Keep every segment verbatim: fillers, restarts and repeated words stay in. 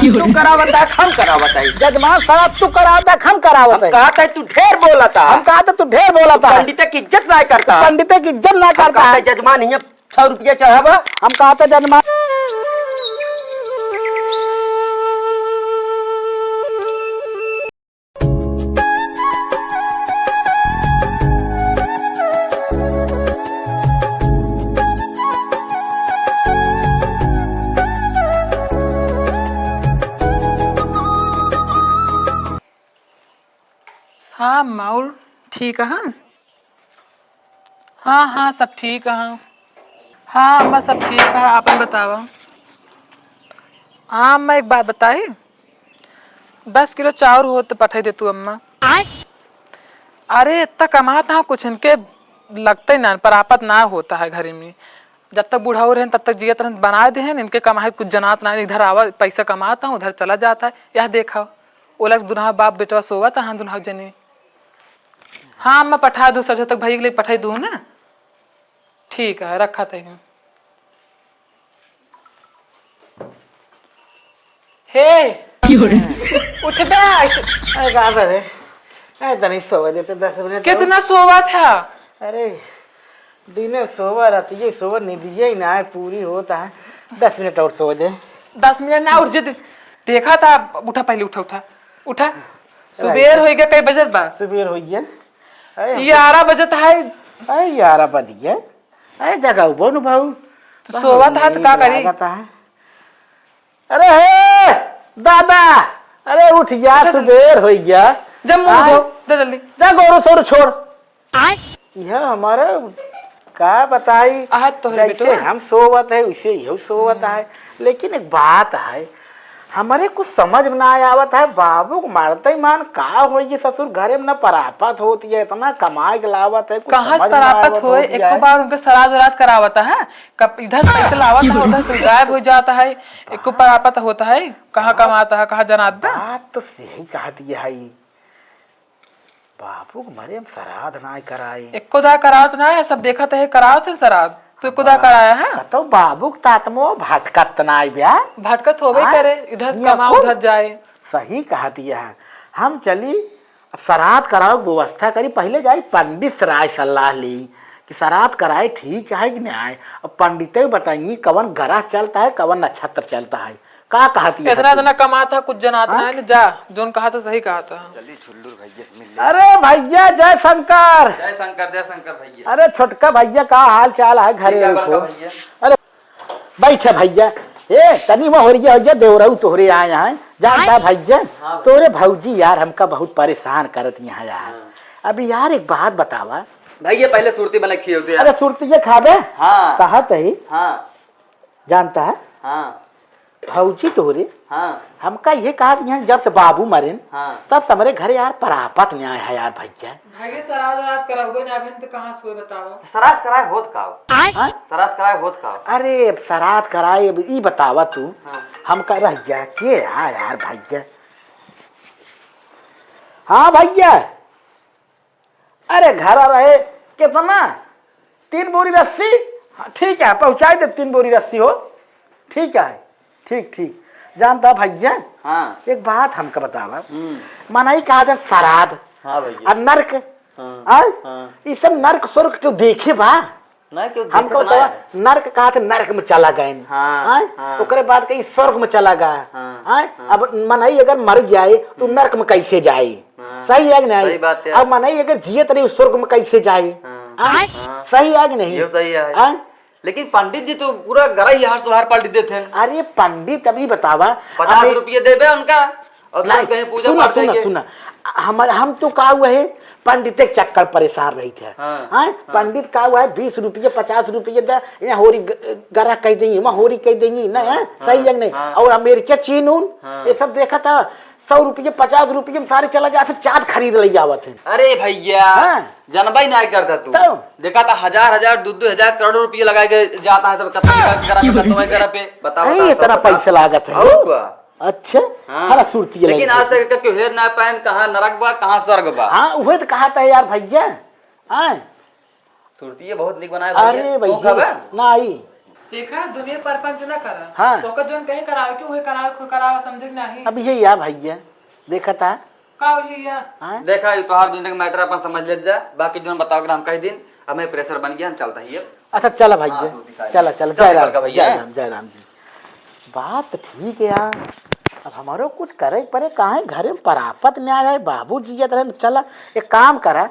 तू करावत है, हम करावत है। जजमान साहब, तू करावत है, हम करावत हम है। कहत है, तू ढेर बोलत है। हम कहत है, तू ढेर बोलत है। पंडित की इज्जत ना करता। पंडित की इज्जत ना हम करता कहत है। है, जजमान, हियाँ सौ रुपया चढ़ावा। हम कहत है, जजमान। हाँ, अम्मा, और ठीक है? हाँ, हाँ, सब ठीक है। हाँ, अम्मा, सब ठीक है, आपन बतावा। हाँ, अम्मा, एक बात बताई, दस किलो चाउर होत तो पठाई दे तू, अम्मा। आय? अरे, इतना कमात ना, कुछ इनके लगते ना, प्राप्त ना होता है घर में। जब तक बुढ़ाऊ रहन, तब तक जियत रहन, बनाए देहन, इनके कमाई कुछ जनात ना, इधर आवा, पैसा कमाता हूँ, उधर चला जाता है। यह देखा, ओलग दुनहा बाप बेटवा सोवत, हाँ, दुनहा जने। हाँ, अम्मा, पठा दू, सजो तक भाई के लिए पठाई दू ना। ठीक है, रखा तई। हे, क्यों रे? उठ बे। अरे का करे? अरे तनी सोवे दे तो दस मिनट और। कितना सोवा था? अरे, दिने सोवा, रातिये सोवा, नींदिये ही ना है, पूरी होता है। दस मिनट और सो दे। दस मिनट ना, उठ जे। देखा था, उठा पहले, उठा, उठा, उठा। सुबेर होई गया, कई बजत बा? सुबेर होई गया। अरे, हम तो ग्यारह बजत है। अरे, ग्यारह बज गया। अरे, जगाऊ बोन भाऊ। तो सोवत है तो का करी? लागत है। अरे हे, दादा, अरे उठ गया, उठा जल्दी। सुबेर हो गया। जा मुंह आय। धो, जा जल्दी। जा गोरू सोरू छोड़। आय। यह हमारा का बताई, आज तोहरे जैसे बेटवा। हम सोवत है, वैसे यहू सोवत हम्म। है। लेकिन एक बात है, हमरे कुछ समझ में ना आवत है, बाबू के मरते मान का होई, ये ससुर घरे में ना परापत होती है, इतना कमाई के लावत है, कुछ कहाँ से समझ में ना परापत आवत होए? होती एको है। बार उनके सराध उराध करावत है? कब इधर पैसे लावत है, उधर से गायब हो जाता है, एको परापत होता है, कहाँ कमाता है, कहाँ जनात बा? बात तो सही कहत है, बाबू के मरे हम सराध ना कराए। एको दा करावत ना है, सब देखत है, करावत है सराध। तो एको दा कराया है? कतौ बाबू के तात में भटकत ना आइ ब्या। भटकत होबे हाँ? करे, इधर हियाँ कमा, कुल उधर जाए। सही कहत है। हम चली, अब सराध करावे के व्यवस्था करी, पहिले जाई पंडित से राय सलाह ली कि सराध कराए ठीक है कि नहीं। अब पंडिते बताइए कवन ग्रह चलता है, कवन नक्षत्र चलता है। का कहती है इतना तू? इतना कमात है, कुछ जनात हाँ? ना है, जा, जोन कहा था सही कहा था। चली छुल्लुर भैया से मिल ले। अरे भैया, जय शंकर। जय शंकर, जय शंकर भैया। अरे छोटका भैया, का हाल चाल है घरे ठीक है, हो? बड़का भैया। अरे बैठे भैया, ए तनी महोरिया हो गया, देवरऊ तोहरे आए हैं। जानता आय? भैया, हाँ भैया। तोरे भौजी यार हमका बहुत परेशान करत यहाँ यार। हाँ। अभी यार एक बात बतावा। भैया पहले सुरती बना खियो तो यार। अरे सुरती ये खाबे? हाँ। कहा तही? हाँ। जानता है? हाँ। भौजी तोहरे? हाँ। हमका ये कहा कि यहाँ जब से बाबू मरेन, हाँ। तब से हमरे घरे यार परापत न्याय है यार भैया। भैया, सराध वराध करउबे ना, अबहिन त कहाँ से होए बतावा? सराध कराए होत का हो? आय? हाँ? सराध कराए होत का हो? अरे, अब सराध कराए, अब ई बतावा तू, हाँ। हमका रह गया के? हाँ यार भैया। हाँ भैया, अरे घर रहे कितना? तीन बोरी रस्सी? हाँ, ठीक है, पहुँचाई दे तीन बोरी रस्सी हो। ठीक है, ठीक, ठीक। जानता भैया, हाँ। एक बात हमका बतावा। हम्म। मनई कहा थे सराध हाँ भैया। और नरक। हाँ, आय? हाँ। ई सब नरक स्वर्ग क्यों देखे बा? ना, क्यों हमका देखत ना बतावा, है। नरक कहा थे नरक में चला गए। हाँ, आय? हाँ। ओकरे बाद कहीं स्वर्ग में चला गया। हाँ, आय? हाँ। अब मनई अगर मर जाए, तो हम्म। नरक में कैसे जाए? हाँ। सही है कि नहीं? सही बात है। अब मनई अगर जियत रही, स्वर्ग में कैसे जाए? हाँ। आय? हाँ। सही है कि नहीं? ये सही है। आय? लेकिन पंडित जी तो पूरा गरा ही हार सुहार पलट देते हैं। अरे पंडित, अभी बतावा, पचास हमें रुपये देबे उनका और नहीं, तुरंत कहीं पूजा सुना, पाठ सुना, करेंगे। सुना। हमारे, हम तो का हुआ है, पंडित के चक्कर परेशान रही थे। हाँ, हाँ? हाँ। पंडित का हुआ है, बीस रुपये, पचास रुपये दे, यहाँ होरी ग-, गरा कह देंगी, वहाँ होरी कह देंगी, नहीं है? हाँ, सही है कि नहीं? हाँ। और अमेरिका, चीन, उन, हाँ। ये सब देखा था, सौ रुपये, पचास रुपये में सारे चला जाते, चाँद खरीद ले जावत है। अरे भैया, हाँ। जनबा ही ना करता तू। तो? देखा था, हजार, हजार, दो, दो हजार करोड़ रुपये लगा के जाता है सब, कतई करा पे, कतई करा पे, बताओ, अरे, बताओ, इतना बताओ। पैसा लागत है। और बा। अच्छा, हाँ। हरा सुरती लेकिन लगे। आज तक के हेर ना पाएन, कहाँ नरक बा, कहाँ स्वर्ग बा। हाँ, उहे तो कहा था यार भैया। हाँ। सुरती ये बहुत निक बनाए अरे भैया। तू भैया, खाबे? ना आई। देखा, दुनिया परपंच ना करा। हाँ। तो ओकर जौन कहे करावे के, उहे करावे, कोई करावे, समझे कि नाही? अब ये या भैया, देखा था? का हो ये या? हाँ? देखा, ये तोहार दुनिया के matter अपन समझ लेत जा, बाकी जौन बतावे के हम कह दिन, हमें pressure बन गया, हम चलता ही अब। अच्छा, चला भैया, हाँ, तू दिखा चला, दे। चला, चल जय निकल राम, का भैया। जय राम, जय राम जी। बात ठीक है यार, अब हमारो कुछ करे के परे, काहे घरे में परापत में आ जाए, बाबू जियत रहे, चला, एक काम करा,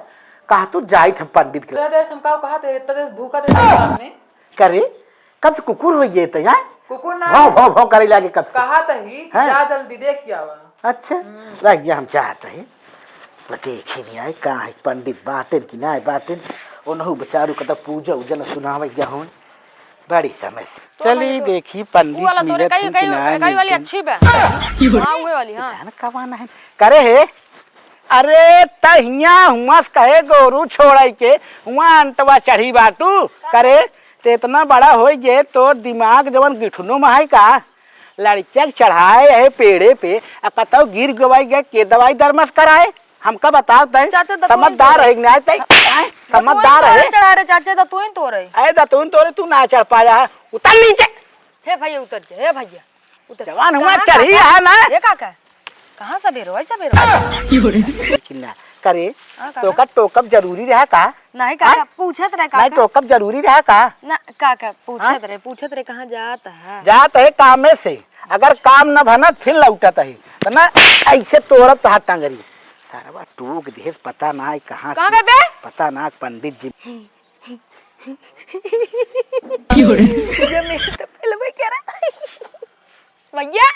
कहा तू जाइत हम पंडित के। इतना देर से हम का कहा थे, इतना देर से भूखा थे, सामने। करे, कब से कुकुर होइ गए थे, हैं? कुकुर ना भौं, है। भौं, भौं करे लागे कब से। कहा त ही कि हैं? जा जल्दी देख के आवा। अच्छा, हम्म। रह गया, हम जात है। वो देखी नहीं आए, कहाँ है पंडित बाटेन कि ना बाटेन। ओनहु बेचारू का तो पूजा उजा न सुनावे गया हो। बड़ी समस्या। तो चली भाई तो देखी पंडित वो वाला तोरे मिलत कई, हैं कि कई, ना कई वाली मिलत हैं। अच्छी बा। हाँ, उहे वाली, हाँ। जान कवा नहीं। करे है, अरे, त हियाँ हुआं से कहे गोरू छोड़ाई के, हुआं अंटवा चढ़ी बाटू। करे, ते इतना बड़ा होई गे, तोर दिमाग जवन गिठुनो में है का? लड़किया के चढ़ाए है पेड़े पे, आ कतौ गिर गवाई गए, के दवाई दरमस कराए? हमका बताओ तय, चाचा, दतुइन समझदार तोरे। है कि नहीं तय? आय, दतुइन समझदार तोरे है। चढ़ा रे चाचा, दतुइन तोरे। अरे, दतुइन तोरे तू ना चढ़ पाया है, उतर नीचे। हे भैया, उतर जा, हे भैया। उतर। जवान हुआ कहाँ चढ़ी काका? है ना? ये काका, कहाँ सबेरो है, सबेरो? लेकिन ना, करे, हाँ, काका। टोकब, टोकब जरूरी रहा का? नहीं काका, हाँ? पूछत रहे नहीं, काका। टोकब जरूरी रहा का? ना, काका, पूछत हाँ? रहे, पूछत रहे, कहाँ जात है? जात है कामे से, अगर काम न भनत, फिर लौटत है, तो ना, ऐसे तोड़ब तो हाथ टांगरी। सारा टोक दे, पता ना है कहाँ कहाँ से, गए बे? पता ना पंडित जी। क्यों रे? ये मेरे तो पहले भाई कह रहा। भैया,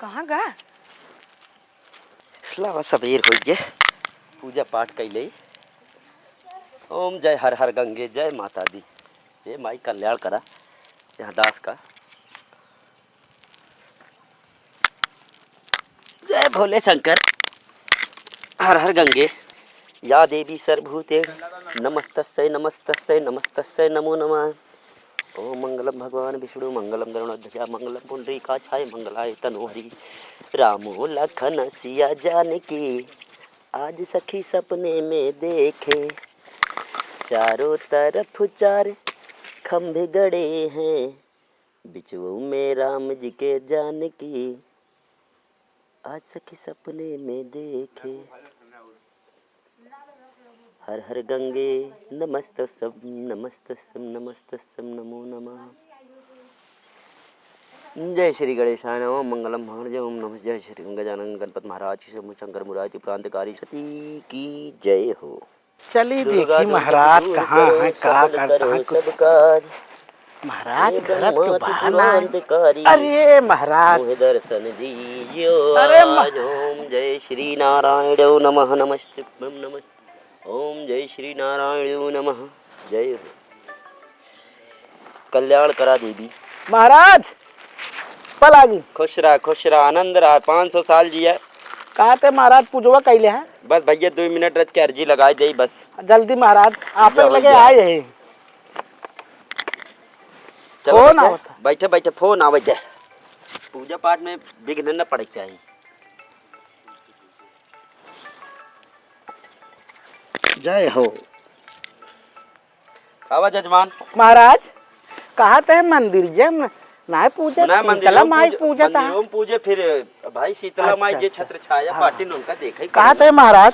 कहाँ गा? लावा, सबेर होइ गए, पूजा पाठ कैले। ओम जय हर हर गंगे, जय माता दी। हे माई, कल्याण करा यहाँ दास का। जय भोले शंकर, हर हर गंगे। या देवी सर्वभूते नमस्तस्यै नमस्तस्यै नमस्तस्यै नमो नमः। ओम मंगलम भगवान विष्णु मंगलम गरुणध्वजा मंगलम पुंडरीकाक्षाय मंगलाय तनोहरी। रामो लखन सिया जानकी आज सखी सपने में देखे। चारों तरफ चार खंभे गड़े हैं, बिचवू में राम जी के जानकी, आज सखी सपने में देखे। हर हर गंगे नमस्तस्यम नमस्तस्यम नमस्तस्यम नमो नमः। जय श्री गणेशाय नमः। मंगलम भगवान जय ओम नमः। जय श्री गजानन गणपत महाराज की, शंभु शंकर मुरारी प्रांतकारी सती की जय हो। चली दुर्गा देखी दुर्गा महाराज दुर्गा कहाँ दुर्गा हैं, का सब करता करो है कुछ। सब काज। महाराज हे घर ब्रह्मा तो बाहर ना है। त्रिपुरांतकारी, अरे महाराज। मोहे दर्शन दीजियो अरे आज। ओम जय श्री नारायण नमः नमस्ते नमः। ओम जय श्री नारायण नमः। जय हो। कल्याण करा देवी। महाराज, पलागी। खुश रहा, खुश रहा, आनंद रहा, पाँच सौ साल जिया। कहा थे महाराज पूजवा कैले हैं? बस भैया, दो मिनट रच के अर्जी लगाई दे बस। जल्दी महाराज, आप जय हो, लगे जय। आए हैं। चलो फोन बैठे, आवता। बैठे, बैठे, फोन आवे दे। पूजा पाठ में विघ्न न पड़े के चाहिए। जय हो। आवा जजमान। महाराज, कहा थे मंदिर जे म-, नाय पूजा, नाय मंदिर शीतला में माई पूजा, पूजा था। मंदिरों में पूजे फिर भाई शीतला अच्छा, माई जे अच्छा। छत्र छाया हाँ। पाटिल उनका देखे कहा थे महाराज,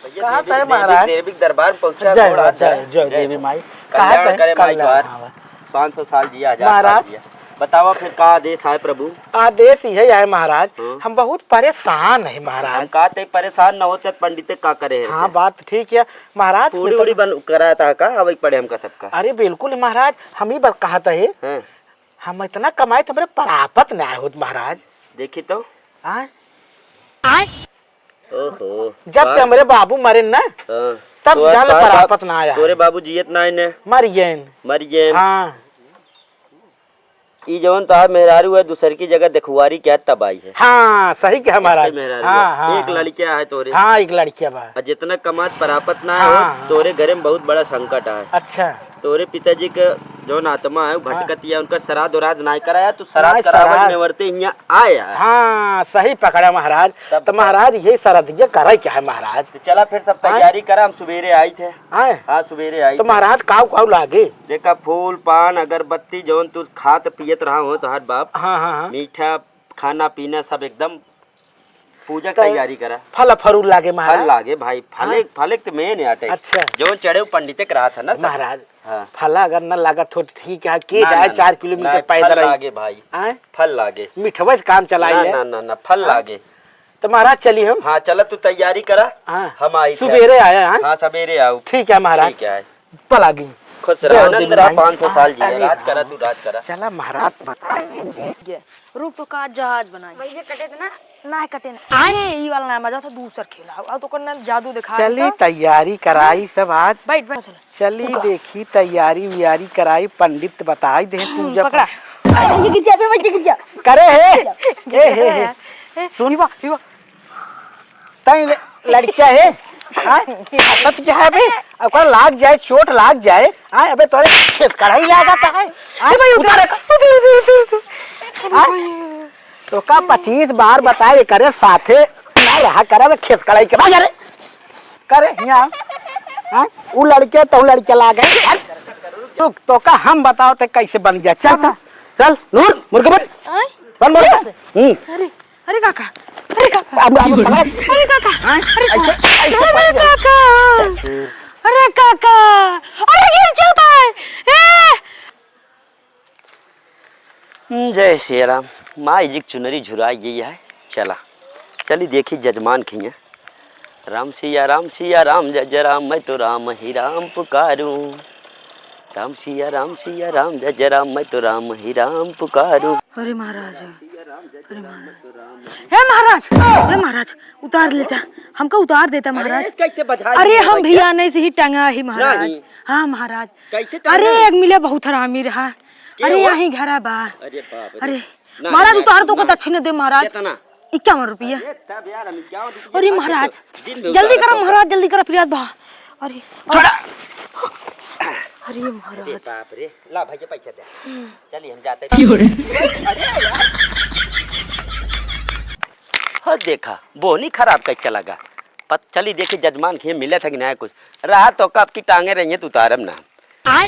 भैया कहा देवी, थे देवी, महाराज। देवी के दरबार में पहुंचा, जय गोड़ हो, हाथ जय, धरे। जय जय देवी हो। माई। कहा कल्याण थे करे माई कल्याण, द्वार। हाँ, बस। पाँच सौ साल जिया, हजार साल महाराज। जिया। बतावा फिर का आदेश है प्रभु? आदेश यही है महाराज, हाँ। हम बहुत परेशान है महाराज। हम का ते परेशान न होते पंडित का करे है हाँ, ते? बात ठीक है महाराज। पूरी मित्र उड़ी बन कराया था का? अब एक पड़े हमका सबका। अरे बिल्कुल महाराज, हम ही बात कहा थे। हाँ। हम इतना कमाए तो हमरे परापत ना होत महाराज। देखी तो। आय? ओहो। जब से हमरे बाबू मरे ना, हाँ। तब तोर जान बाप, परापत ना आया। तोरे बाबू जियत ना आए ने। मर गए। मर गए। हाँ। ई जवन तोहार मेहरारू है, दूसर की जगह देखुआरी क्या तब आई है। हाँ, सही कहा महाराज। एक मेहरारू हाँ, है। हाँ, एक हाँ। लड़किया है तोरे। हाँ, एक लड़किया बा। और जितना कमात परापत ना हाँ, हो, हाँ। तोरे घरे में बहुत बड़ा संकट है। अच्छा। तोरे पिताजी के जौन आत्मा है, वो हाँ। भटकत है, उनका श्राद्ध उराध नाहीं कराया, तू श्राद्ध नाहीं, करावल श्राद्ध। नेवरते हियाँ आया है। हाँ, सही पकड़ा महाराज। तब तो बताओ। महाराज, ये श्राद्ध ये करे क्या है महाराज? तो चला फिर सब हाँ? तैयारी करा, हम सुबेरे आई थे। हाँ? हाँ, सुबेरे आई तो थे। महाराज, काऊ काऊ लागे? देखा, फूल, पान, अगरबत्ती, जौन तू खात पियत रहा हो तोहार बाप, हाँ, हाँ, हाँ। मीठा, खाना पीना सब एकदम पूजा के तो तैयारी करा। फल फरूल लागे महाराज? फल लागे भाई, फले, हाँ? फले तो main आटे। अच्छा। जौन चढ़े वो पंडिते के रहा था ना सब। महाराज, हाँ। फल अगर न लागत हो तो ठीक है, के ना, जाए ना, चार ना, किलोमीटर ना, पैदल फल आई। लागे भाई, आए? फल लागे। मिठवा से काम चलाई ना, है। ना, ना, ना, फल हाँ? लागे। तो महाराज चली हम। हाँ, चला तू तैयारी करा, हाँ। हम आई थे। सुबेरे आया, हाँ? हाँ, सवेरे आओ। ठीक है महाराज। ठीक है। पलागी। खुश रहा, जय हो आनंद रहा, बिनाई। पाँच सौ साल जिया, अरे राज करा हाँ। तू, राज करा। चला महाराज बता। ये, रुक तो का जहाज बनाई। भैया कटे थे ना? ना कटे ना। ये, ई वाला ना मजा था, दूसर खेला। अब तो करना जादू दिखा चली देता। तैयारी कराई सब आज। बैठ, बैठ, चला। चली रुका। देखी तैयारी उयारी कराई, पंडित बताई दे हम्म, पूजा पकड़ा। पाठ। ये गिर जा, बे, ये गिर जा। करे हे। गिर जा, ए, हे, गिर हे। जा। ए, सुन। हिवा, हिवा। तई ले-, लड़किया है, हाँ? हालत क्या है बे? ओकर लाग जाए, चोट लाग जाए, हाँ? अबे तोरे खेस कढ़ाई लागत है, हाँ? ए भाई, उतार, उतार। उतार, उतार, उतार, उतार। हाँ? तोका पच्चीस बार बताए करे साथे ना रहा करे, अबे खेस कढ़ाई के भाग रे। करे, यहाँ, हाँ? उ लड़के, तो लड़के लाग है, हाँ? रुक, तोका हम बताओ ते कैसे बन गया, चल, हाँ। चल, नूर, मुर्गे बन, आय? बन, मुर्गे। कैसे? हम्म। अरे, अरे काका, अरे काका। अब, अब, अब, अरे काका, हाँ? अरे ऐसे, काका, ऐसे अरे पकड़। काका, अरे काका, अरे गिर जाता है, ए! हम्म, जय सिया राम। माई जी के चुनरी झुराई गई है। चला, चली देखी जजमान खिया। राम सिया राम सिया राम जय जय राम, मैं तो राम ही राम पुकारूं। राम सिया राम सिया राम जय जय राम, मैं तो राम ही राम पुकारूं। अरे महाराज, अरे महाराज, हे महाराज, हे महाराज, उतार लेता, हमका उतार देता महाराज। अरे, कैसे बझाई अरे है हम भैया? भियाने से ही टंगा ही महाराज। नहीं। हाँ महाराज। कैसे टंगा अरे है? एक मिले बहुत हरामी रहा। के अरे हुआ? यही घरा बा। अरे बाप रे। अरे ना, महाराज ना, उतार तो ना। को दक्षिण दे महाराज। कितना? इक्यावन रुपया। अरे तब यार, हम इक्यावन रुपया अरे खा के महाराज, तो दिन में जल्दी उतारा करो तो। महाराज, जल्दी करो, फिर याद बा। अरे, छोड़ा। अरे महाराज। अरे बाप रे, ला भैया पैसा दे। चलिए हम जाते हैं। क्यों रे? अरे यार। हो देखा, बोनी खराब कैसे लगा। पत-, चली देखी जजमान खिए मिले था कि नहीं कुछ। रहा तो कब की टांगे रही है, तू उतारब ना। आय?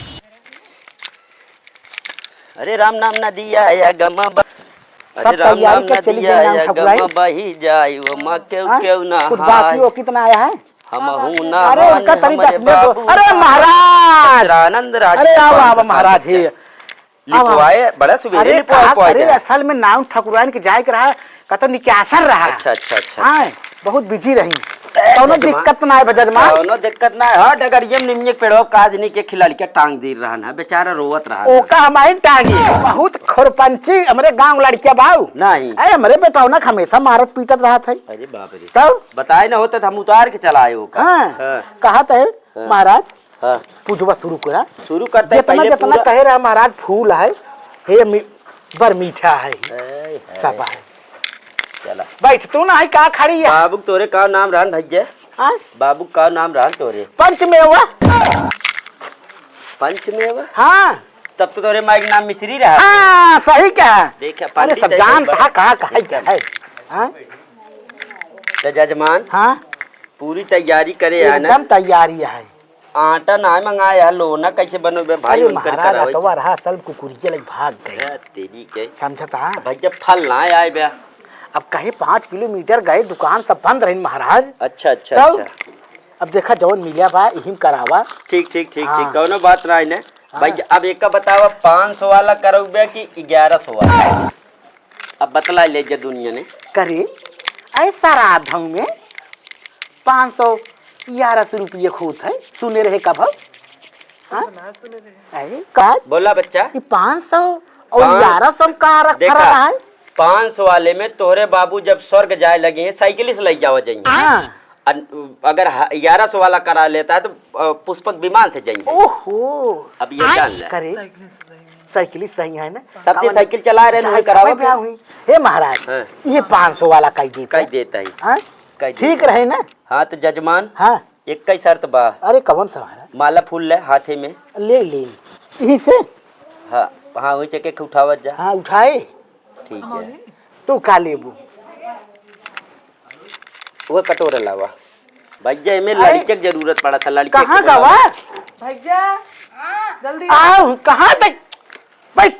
अरे राम नाम नदिया या गमा ब-, अरे सब राम तैयारी नाम के चली नदिया गई नाम या ठकुराइन। गमा बही जाई, वो माँ केहू हाँ? केहू ना कुछ बाकी हाय। वो कितना आया है? हमहू ना अरे हान उनका तनी हमरे दस मिनट दो। बाबू अरे ना महाराज! आनंद राज अरे की आओ, पाँच आओ सौ महाराज सात जी। बच्चा। आओ, आओ। लिपवाए, बड़ा सुबेरे अरे लिपवाए का पवाए करे, जाए। असल में नाम ठकुराइन के जाए के रहा, कतो निकासन रहा। अच्छा, अच्छा, अच्छा, हाँ, अच्छा। बहुत busy रही। ए, कौनो जजमान। दिक्कत ना है, जजमान। कौनो दिक्कत ना है। हाँ, डगरिया में निमिये के पेड़वा काजनी के खिलड़िका टांग दे रहन है, बेचारा रोवत रहा। ओका हमारी टांगी, बहुत खुरपंची, हमरे गांव लड़किया बाऊ। नहीं। अरे, हमरे बेटौना के हमेशा मारत पीटत रहत है। अरे बाप रे। तब? बताए ना होता तो हम उतार के चला आए ओका। हाँ, हाँ। कहत है, हाँ। महाराज, हाँ। पूजवा शुरू करा। शुरू करते जितना, पहले जितना पूरा कहे रहा महाराज, फूल है, हे मी-, बड़ मीठा है, आय, हाय। सब है। चला। बैठ, तू ना है, का खड़ी है? बाबू, तोरे का नाम रहन भैया? हाँ? बाबू, का नाम रहन तोरे? पंचमेवा। पंचमेवा? हाँ। तब तो तोरे माई के नाम मिश्री रहा। हाँ, सही कहा। देखे, अरे, पंडित सब है, जानत बड़ा है, कहाँ, कहाँ है, क्या एकदम। है? हाँ? तो जजमान, हाँ? पूरी तैयारी करे है ना? एकदम तैयारी है। आटा ना मंगाए है, लोना कैसे बनोबे भाई, अरे उनकर महाराज, करावे अतवा के। रहा, असल कुकुरिया लग भाग गए। है तेरी के। समझता है? भैया फल ना आए बे। अब कहीं पाँच किलोमीटर गए, दुकान सब बंद रही महाराज। अच्छा, अच्छा, तब अच्छा। अब देखा जौन मिला बा, इहिम करावा। ठीक, ठीक, ठीक, हाँ। ठीक, कौनो बात ना है ने। हाँ। भैया अब एक का बतावा, पाँच सौ वाला करौबे कि ग्यारह सौ वाला? अब बतला ले जे दुनिया ने। करे, ऐ श्राद्धों में पाँच सौ, ग्यारह सौ रुपये होत है, सुने रहे कब हम? हाँ? ना सुने रहे। अरे, का? बोला बच्चा। ये पाँच सौ और पाँच ग्यारह सौ का रख देखा, रहा है? पाँच सौ वाले में तोहरे बाबू जब स्वर्ग जाए लगे हैं, साइकिल से ले जावा जाइए। हाँ। अन-, अगर ह-, ग्यारह सौ वाला करा लेता है तो, अ, पुष्पक विमान से जाइए। ओहो। अब ये जान ले। करे। साइकिल से जाइए। साइकिल सही है ना? सब दिन साइकिल चला रहे हैं, चाहे वही करावा कमाई पे। पे हुई। हे महाराज, हाँ। ये पाँच सौ वाला कई देता कई है। देता है। हाँ? कई ठीक देता है। रहे ना? हाँ, तो जजमान। हाँ। एक ही शर्त बा। अरे, कवन सा महाराज? माला फूल ले हाथे में। ले, ले। यहीं से? हाँ, हाँ, वही से के उठावत जा। हाँ, उठाए। ठीक है। तू का लेबू? वो कटोरा लावा। भैया, एमे अरे, लड़के के जरूरत पड़ा था, लड़के कहाँ के का बोला। भैया, जल्दी आओ, कहाँ बैठ, बैठ।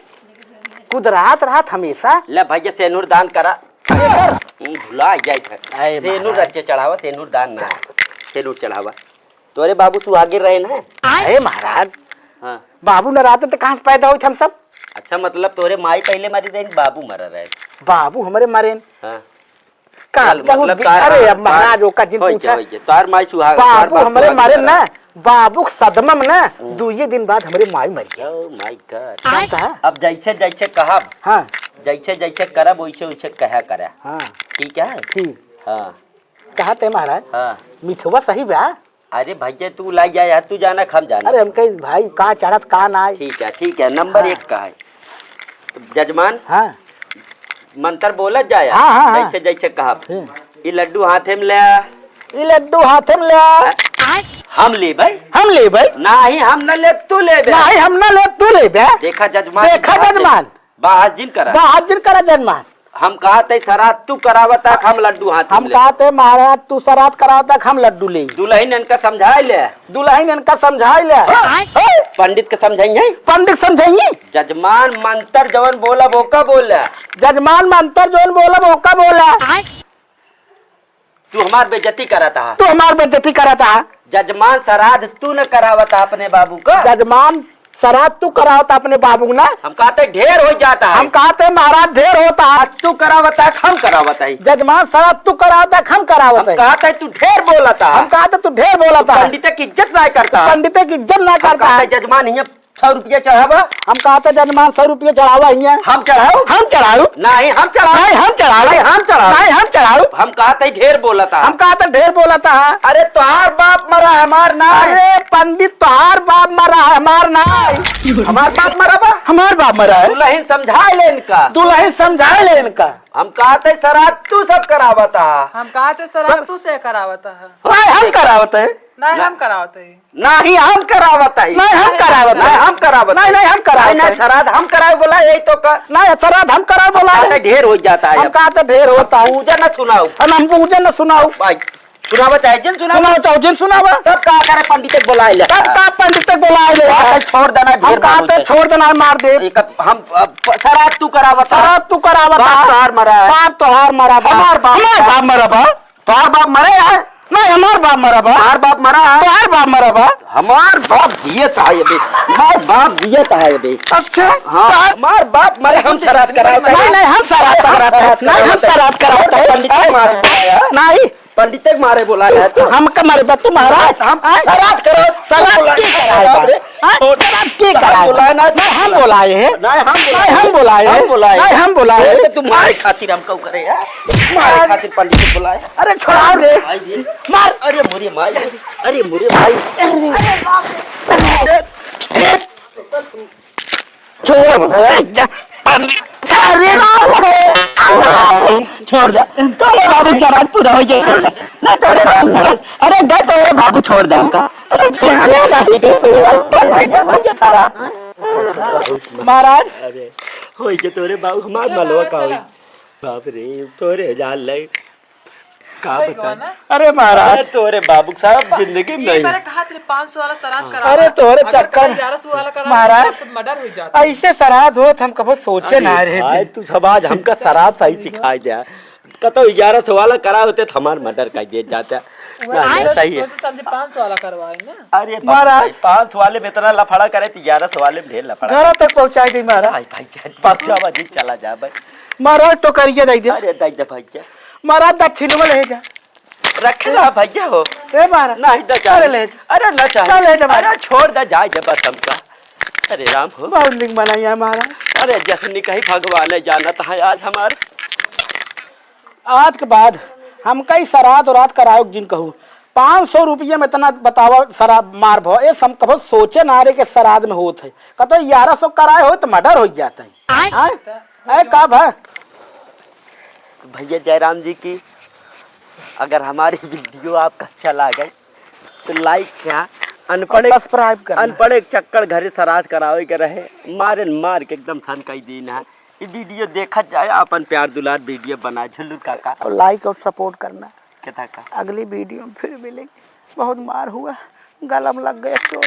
कुदरात रहत हमेशा। ले भैया, सेनुर दान करा। एकर। हम्म, भुला जाइत है। अरे सेनुर महाराज। रचे चढ़ावा, सेनुर दान ना। सेनुर चढ़ावा। तोरे बाबू सुहागिन रहे ना? अरे महाराज। हाँ। बाबू न रहते तो कहाँ से पैदा होइत हम सब? अच्छा, मतलब तोरे माई पहले मरी रहे, बाबू मरा रहे? बाबू हमरे मरे। हाँ। का चल, बहुत मतलब बि-, तार, अरे, हाँ, अब महाराज, तार, ओका जिन होई पूछा। गया, होई गया। तार माई सुहाग, बाबू तार बाप हमरे सुहाग मारे करा। ना, बाबू के सदमा में ना, हम्म। दुइये दिन बाद हमरे माई मर गई। Oh my God। जानता है? अब जैसे जैसे कहब, हाँ। जैसे जैसे करब, वैसे वैसे कहा करा। हाँ। ठीक है? ठीक। हाँ। कहा ते महाराज, हाँ। मिठवा सही बा? अरे भैया, तू लाई जाए यार, तू जाना, हम जाना। अरे हम कही भाई, का चढ़त, का ना। ठीक है, ठीक है, नंबर हाँ। एक का है। जजमान, हाँ। मंत्र बोलत जाए, हाँ, हाँ, हाँ। जैसे, जैसे कहब। हम्म। ई लड्डू हाथे में ले आ। ई लड्डू हाथे में ले आ। हम लेबै। हम लेबै। नाही, हम न लेब, तू लेबे। नाही, हम न लेब, तू लेबे। देखा जजमान, देखा बात जजमान। बाहर जिन करा। बाहर जिन करा जजमान। हम कहत है, सराध तू करावत है, हम लड्डू हाथ हम में ले। कहत है, महाराज, तू सराध करावत है, हम लड्डू ले। दुल्हन इनका समझाए ले। दुल्हन इनका समझाए ले। हाँ। पंडित के समझाई है। पंडित समझाई। जजमान मंत्र जवन बोलब, ओका बोल। जजमान मंत्र जवन बोलब, ओका बोल। तू हमार बेइज्जती करत हा। तू हमार बेइज्जती करत हा। जजमान, सराध तू न करावत हा अपने बाबू का। जजमान, सराध तू करावत हा अपने बाबू ना। हम कहते ढेर हो जाता है। हम कहते महाराज ढेर होता है। तू करावत हा, हम करावत है। जजमान, सराध तू करावत हा, हम करावत हम है। कहते तू ढेर बोलत हा। हम कहते तू ढेर बोलत हा। पंडित की इज्जत ना करता। पंडित की इज्जत ना हम करता। कहते जजमान, हियाँ सौ रुपया चढ़ावा। हम कहते जजमान सौ रुपया चढ़ावा हियाँ। हम चढ़ाऊ? हम चढ़ाऊ। नहीं, हम चढ़ाऊ। नहीं, हम चढ़ाऊ। नहीं, हम चढ़ाऊ। नहीं, हम चढ़ाऊ। हम कहते ढेर बोलत हा। हम कहते ढेर बोलत हा। अरे तोहार बाप मरा है, हमार नाय। अरे पंडित तोहार बाप मरा है, हमार नाय। हमार बाप मरा बा? हमार बाप मरा है। दुल्हन समझाए ले इनका। दुल्हन समझाए ले इनका। हम कहते सराध तू सब करावत हा। हम कहते सराध तू से करावत हा। नहीं, हम करावत है। नहीं, ना। हम करावत है। नाही हम करावत है। नाही हम करावत है। नाही हम करावत है। नाही, नाही हम करावत है। नाही, नाही, सराध हम करावे बोला, यही तो का। नाही, सराध हम करावे बोला है। कहते ढेर हो जाता है हम अब। कहते ढेर होता है। पूजा न सुनाओ। हम, हम पूजा न सुनाओ। भाई, सुनावा चाहे जिन सुनावा। सुनावा चाहे जिन सुनावा। तब का करे पंडित के बोलाए ले। तब का पंडित के बोलाए ले। कहते छोड़ देना, हम ढेर बाबू कहते से। छोड़ देना, मार दे। एक हम, अब, सराध तू करावत है। सराध तू करावत है। बाप तोहार मरा है। बाप तोहार मरा बा। हमार बाप हमार मरा। बाप मरा बा। तोहार बाप मरे है? नहीं, हमार बाप मरा बा। तोहार बाप मरा है? तोहार बाप मरा बा। हमार बाप जियत है अबे। हमार बाप जियत है अबे। अच्छा? हाँ, तोहार हमार बाप मरे, हम सराध करावत है। नहीं, नहीं, हम सराध करावत है। नहीं, हम सराध करावत है। पंडित के मारे बोला है। नहीं। पंडित के मारे बोला है तो। हम का मारे बा तुम्हारा? हम हाँ? सराध करो। सराध बोला के है। कराए बा? हाँ? छोड़। सराध के कराए बा? बोला है ना। नहीं, हम बोलाए हैं। नहीं, हम बोलाए। नहीं, हम बोलाए हैं। हम बोलाए। नहीं, हम बोलाए। अरे, तुम्हारे खातिर हम कहू करे हैं। मारे खातिर पंडित को बुलाए। अरे, छोड़ाओ रे। मार। अरे, मोरे माई। अरे, मोरे माई। छोड़, अरे, जा। अरे, छोड़ दे। तोरे बाबू के आवाज पूरा हो जाए, छोड़ दे। ना, तोरे बाबू के आवाज। अरे, गए तोरे बाबू, छोड़ दे हमका। अरे, छोड़ दे ना। महाराज। अरे, होई के तोरे बाबू हमार मलवा का होई? बाप रे, तोरे जान ले। का सही बताई? कहा ना? अरे महाराज। अरे तोरे बाबू साहब जिंदगी में ये नहीं। पहले कहा तेरे पाँच सौ वाला सराध करा। अरे तोरे अगर चक्कर पहले ग्यारह सौ वाला करा महाराज, तो मर्डर हो जाता। ऐसे सराध होत हम कबो सोचे अरे ना रहे भाई, थे। तू सब आज हमका सराध सही सिखाए दे। कतो ग्यारह सौ वाला करा होते तो हमार मर्डर कर दिए जाता। वही ना, ना, तो सही है। सोचे समझे पाँच सौ वाला करवाए ना। अरे महाराज। बाप रे, पाँच सौ वाले में इतना लफड़ा करे तो ग्यारह सौ वाले में ढेर लफड़ा। घर तक पहुँचाए दे महाराज। भाई, भाई, जा, पहुँचावा जी, चला जा भाई। महाराज टोकरिया दे दे। अरे दे दे भाई जा। महाराज दक्षिण में ले जा। रख ला भैया हो। ए महाराज। नहीं दे जा। अरे ले जा। अरे ना चाहे। चल ले जा महाराज। अरे छोड़ दे जाए जब बस हमका। अरे राम हो। बहुत निक बनाया महाराज। अरे जखनी कहीं भगवान जानत है आज हमार। आज के बाद हमका ई सराध उराध कराओ जिन कहू। पाँच सौ रुपया में इतना बतावा सराध मार भो। ए सम कभो सोचे ना रे के सराध में होत है। कतो ग्यारह सौ कराए हो तो मर्डर हो जाता है। आय? आय? तो आय का भा? तो भैया जयराम जी की अगर हमारी वीडियो आपका अच्छा लगे तो like क्या, अनपढ़ और एक, subscribe करना। अनपढ़ एक चक्कर घरे सराध करावे के रहे, मारे मार के एकदम सन कई दिन है। ये video देखा जाए, अपन प्यार दुलार video बनाए झुल्लू काका। और like और support करना। क्या था का? अगली video में फिर मिलेंगे। बहुत मार हुआ, गला में लग गया चोट।